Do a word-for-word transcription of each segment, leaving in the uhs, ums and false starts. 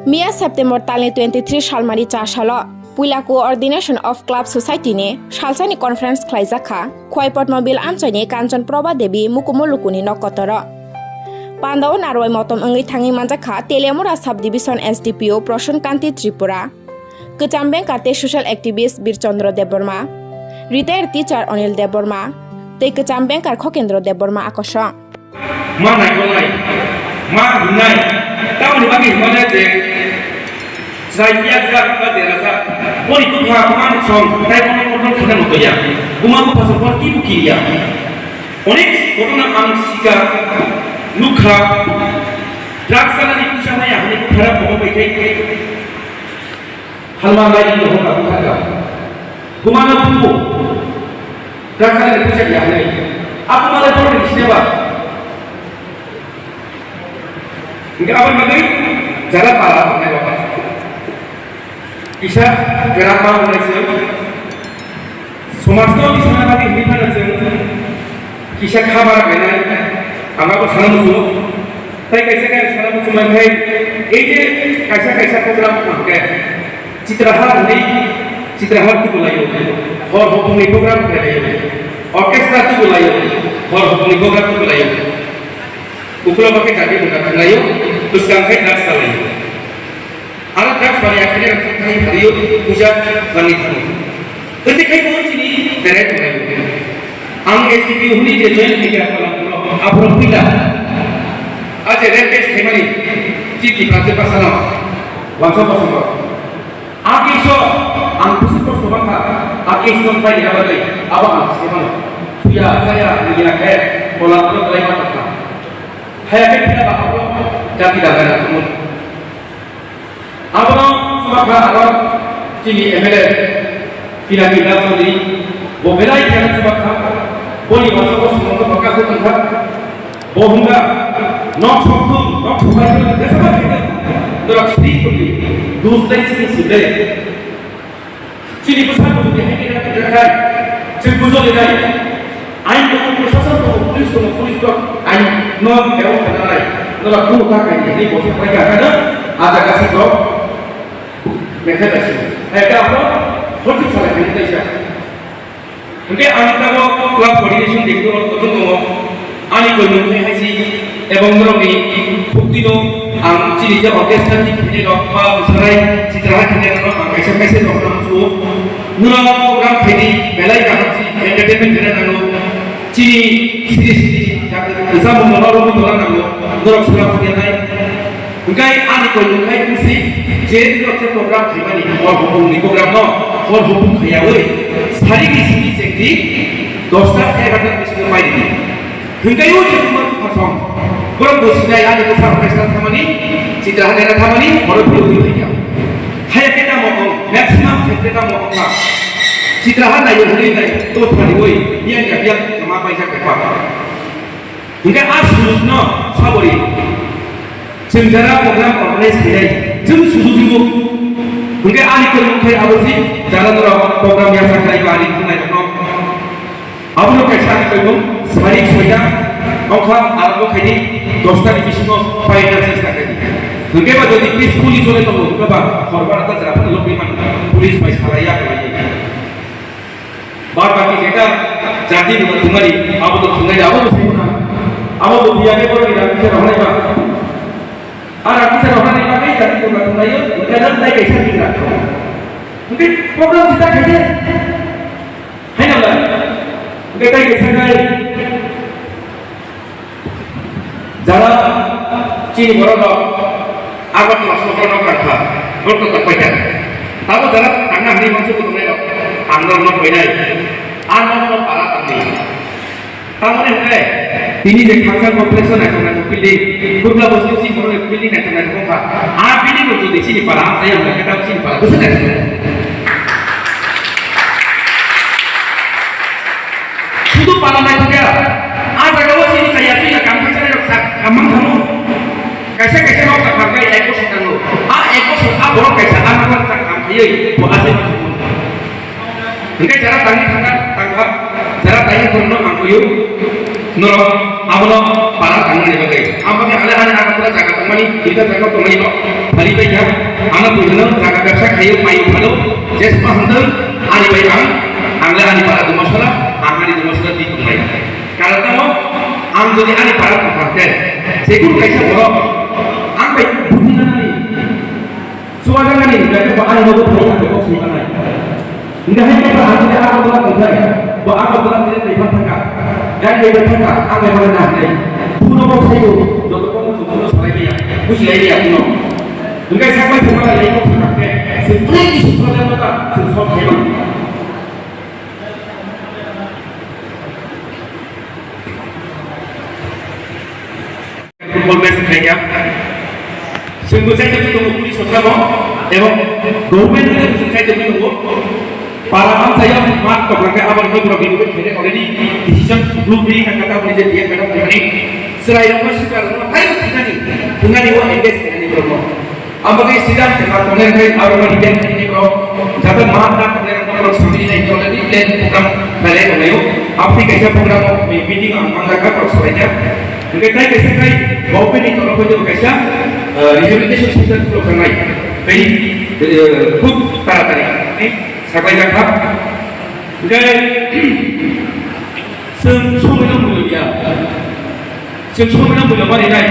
Miya September talni twenty three salmani char salo puila Coordination of Club Society ni salsani conference khlaijak kha Khwai Potmobil amchaini Kanchan Prabha Devi Mukumu Lukuni nok kotoro. Pandao narwai motom wngwi thangwi manjak kha Teliamura Sub Division S D P O Prasun Kanti Tripura, kwcham banker tei social activist Bir Chandra Debbarma, retired teacher Anil Debbarma tei kwcham banker Khokendra Debbarma akosong. Ma naikolnai, ma himnai, tamoni bagwi himnai je chwrai biya jak ba dera jak, boni bupha buma song tai bono control khaina mutoya, buma bupha song bono kibu kiya. Onek ghotona ang sika nukha, drugs sanani puisa maya hwnwi buphara bobo bai khai. Halma lai ni ho ka bukha ka. Bumano bubu. Kaka ni puja ya nai. Aku malai por ni sineba. Hingke abang bagai jara para nai bapa. Isa gerama nai se. Somas no bisa nai bagi hini pada se. Kisa khabar belai, ang abo sana musugo. Tai kaisa kaisa sana musugo mankhai, ei je kaisa kaisa program hwnkhe, Chitrahar hwnwi, Chitrahar tubulaio, hor hopungni program khlaio, orchestra tubulaio, hor hopungni program tubulaio, ukulo bakhe jati mungka thanglaio, bwskang khai dance salaio. Aro drugs bani accident thang thang phario puja bani thango. Tei khai bo chini berai tongnai. Ang S D P O hwnwi je join khaikha, aphuru puila a je rape case khaimani chini Tipra je pasano wansa pasano. A case o ang kusu kosto bangkha, a case no pai ya bagwi abo ang se mano. Puya kaya ni ya khe kola kola khlai ma thangkha. Haya khe phiya ba abo jati daga na thangmani. Abono chubakha aro chini M L A Pinaki Dal Chaudhary, bo belai khe chubakha, boni wansukgo sumungno bwkha se tongkha, bo hwnba nok sokthung, nok thubaithung, jesaba khaithung, norok sri kuli, dus tei sri siblai. Chini bwsa bwrwini haikhe na tongkha khai, chwng bujo linai. Ain tongo, prosason tongo, police tongo, police rok ain no bebosta nanai. Norok kunu ta khai hinwi bo se phai kha, haino a jaga si rok mekhe bai si. Hai ta bo hojik salai khai kaisa. Hingke ang tamo club coordination director rok kotor tongo. Ani koimung hai hai si ebong norokni phuktino ang chini je orchestra ni khainai rok ba bwswrai Chitrahar khainai rok ang kaisa message rok nang su. Norok program khaidi belai kaham si entertainment khaina nango. Chini siri siri jak rijak mung norok rok tola nango. Norok sura phuya nai. Hingke ani koimung hai wngsi je norok je program khaimani hor hopung ni program no hor hopung khaiyawi sarik ni simi chengdi dosta egarota ni bisingo paidi. Hingke o je tuma tuma song borok bo sinai ani bwsa orchestra thamani, Chitrahar era thamani, borok philogwi phaikha. Haya khe tamo ong, maximum khetre tamo ongkha. Chitrahar naiyo hwnwi nai, to sariwi, biyang ya biyang tama paijak kha. Hingke a sujukno sabori, chwng jara program organize khainai, chwng sujuk rwo. Hingke ani koimung khai abo si, jara norok program yasa khlai ba ani khwnai rokno. Abono kaisa ani koimung, sarik soita, ongkha arokbo khaidi, dosta ni bisingo paina chesta khaidi. Hingke ba jodi peacefully chole tongo, hingke ba horbar ta jara phano lobwi mano, police bai salai ya khlai. Bad baki jeta jati buka thumari, abo to thumari, abo to thumari. Abo to biya ke bor biya ke rohani ba. Ar aku se rohani ba kai jati buka thumari, buka dan tai kaisa bigra. Mungkin program kita kerja. Hai na ba? Mungkin tai kaisa kai. Jara chini borok rok Agartala sokra nok rang kha, borok to tak paikha. Tabo jara tangna hwnwi mangso bo tongnai rok, ang norok nok painai. A nok no para tangni. Tamoni hwnkhe tini je khaksa complex o naithok naithok building, Kurla Bosti si borok ni building naithok naithok wngkha. A building rok jodi chini para amchai wngkha khe tamo chini para bwswk naithok. Sudu para naithok ya. A jaga o chini chaya chini kam khaisa rok sak kamang thangwi. Kaisa kaisa rok ta khamkha ek bosor thango. A ek bosor a borok kaisa a nokbar ta khamkhaiwi bo a se. Hingke jara tangwi thangkha tangkha, jara tangwi thangno ang kuyu. Norok abono para tangmani bagwi. Ang bagwi ale ale ang Jaga tongmani, duita jaga tongmani no, phali bai kha, ano buino jaga bebsa khayo, mayo phano, jesma hwnthang, ani bai ang, ang le ani para dumasora, ang ani dumasora di tongnai. Karon tamo, ang jodi ani para tongthang khe, jekunu kaisa borok, ang bai buji nanani, suwajanani, jaga ba ani nogo phai ang kok sui manai. Hingke hai khe ang khe ang kok tongthai, bo ang kok tongthai tei phai thangka, gai gai phai thangka, ang bai mani nahnai. Buno kok sayo, joto kok buno salai ya, buji lai ya buno. Hingke sakbai thangka lai kok sakha khe, se pura kisi problem ta, se solve khe mano. Football match khlaiya. Chwng bo chaitokgwi tongo police sokra bo, ebong government ni chwng chaitokgwi tongo. Para amchaio mat tokra khe aboni borok renovate khainai already decision blueprint kha kata boni je D M madam khainai. Chwrairokno sikarokno taibo thwinani, thwinani o engage khainani borokno. Abo khe sidang khe tongnai khe aro ma detail khe borok jate ma na tongnai borok samini nai khe already plan program khlai tongnai o. Abo khe kaisa program o meeting ang manjakha borok salaikha. Hingke tai kaisa khai government ni torof hoi kaisa, eh, rehabilitation center khuluk tangnai. Tei, eh, khub taratari, eh, saklai jakha. Hingke, chwng somoi no muilu ya. Chwng somoi no muilu mani nai.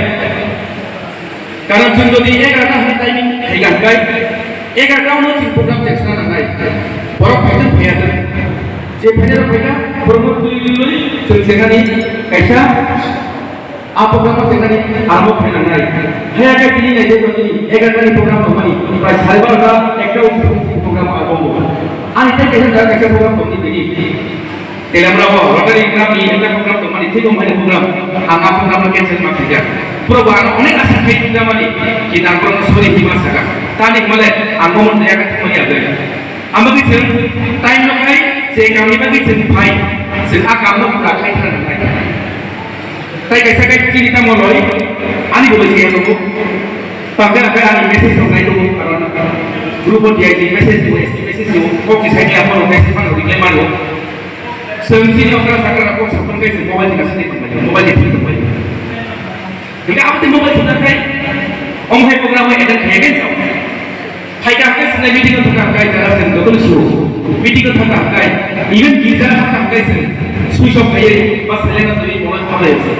Karon chwng jodi egarota hwnwi timing khaikha hwnkhe, egarota no chwng program chesna nangnai. Borok phaijak phaiya. Je phaijak phaiya, borok no twi twi twi chwng chenani kaisa a program o chenani armo khaina nangnai. Haya khe tini naijak tini egarota ni program tongmani, prai sare barota ekta o program armo. Ani tei kaisa jaga kaisa program tongni tini. Telamra bo Rotary Club ni ekta program tongmani, thik wngmani program, ang a program no cancel ma khaikha. Pura bo ano onek asa khai tongmani, kintu ang bono sorry hinma sakha. Tani hwnmale ang bo mone ya kha thangmani agwi. Ang bagwi chwng time no khai, je kamni bagwi chwng phai, chwng a kamno pura khai thang nai. Tai kaisa kai chini tamo loi, ani bo loi je tongo. Tangka kai ani message rok nai tongo, karon group o D I G message do, S T message do, kok kisai ni apo message mano, reply mano. Chwng chini okra sakra rok kok saphang kai chwng mobile ni kasini tongbai, mobile ni phone tongbai. Hingke abo tei mobile thumna kai, omo hai program hai attend khayakhai sao. Phaikha hingke chwng meeting o thangkha hingke jara chwng joto ni sio. Meeting o thangkha hingke, even girja thangkha hingke chwng switch off khaiwi ba silent o twiwi mobile khamlai se.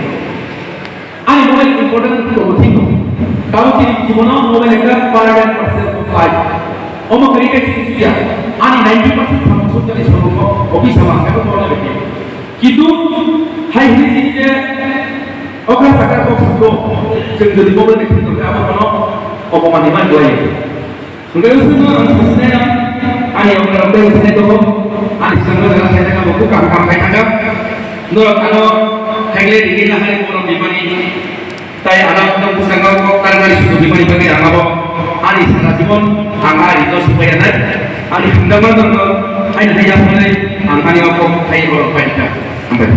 Ani mobile important wngkha bo thik no. Tamo chini jibono mobile ekta paradise percent of life. Omo kwrwi khe chini suya. Ani ninety percent samung sujani samung office haba hingkhe bo mobile bai. Kintu hai hini chini je okra sakra kok sakro chwng jodi mobile bai thik no khe abo bono opomani man lai. Hingke usino ang sasnai ang, ani okra tei usnai tongo, ani sangma jaga sai thangka bo kok kaham kaham khai thangka. Norok ano haigle rigi na hai borok bimani, tai ano tong bwskango kok tarmani sudu bimani bagwi ang abo ani sara jibon ang ari no supai anai, ani himdama norok aini hai yaphanai ang ani o kok khai borok pai kha. Hambai.